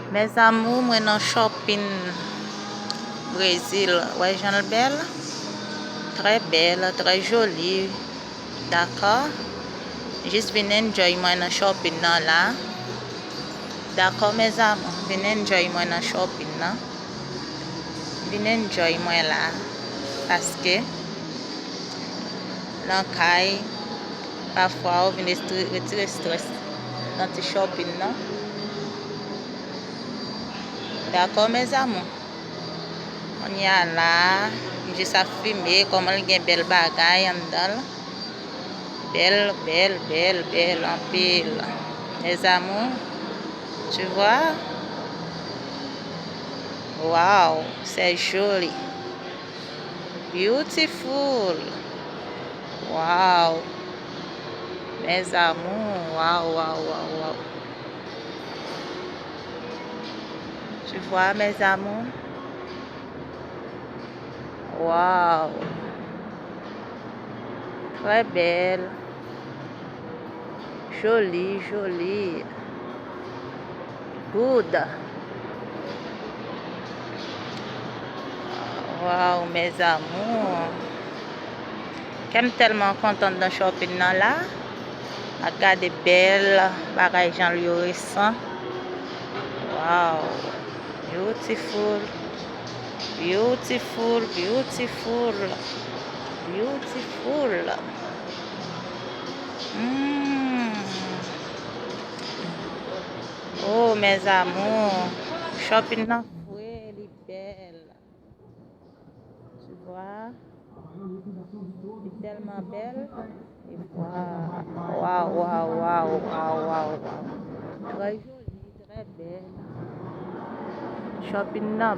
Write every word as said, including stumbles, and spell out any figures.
Mes amours, mwen nan shopping Brezil. Wè jan l bèl? Très belle, très jolie. Dakò? Jis vin enjoy mwen nan shopping nan la. Dakò, mes amours? Vin enjoy mwen nan shopping nan. Vin enjoy mwen la. Paske nan kay, pafwa ou vin estre-, retire strès nan ti shopping nan. Dakò, mes amours? Kounye a la, m jis ap filme kòman l gen bèl bagay anndan l. Bèl, bèl, bèl, bèl, anpil. Mes amours, tu vois? Wow, c'est joli. Beautiful. Wow. Mes amours, wow, wow, wow, wow. Tu vois, mes amours? Wow. Très belle. Jolie, jolie. Good. Wow, mes amours. Kè m tèlman kontan nan shopping nan la. Ak gade bèl bagay jan l yo resan. Wow. Beautiful. Beautiful, beautiful. Beautiful. Mm. Oh, mes amours. Shopping nan fre, li bèl. Tu vois? Li tèlman bèl. E waw, waw, waw, waw, waw, waw, waw. Très joli, très bèl. Shopping nan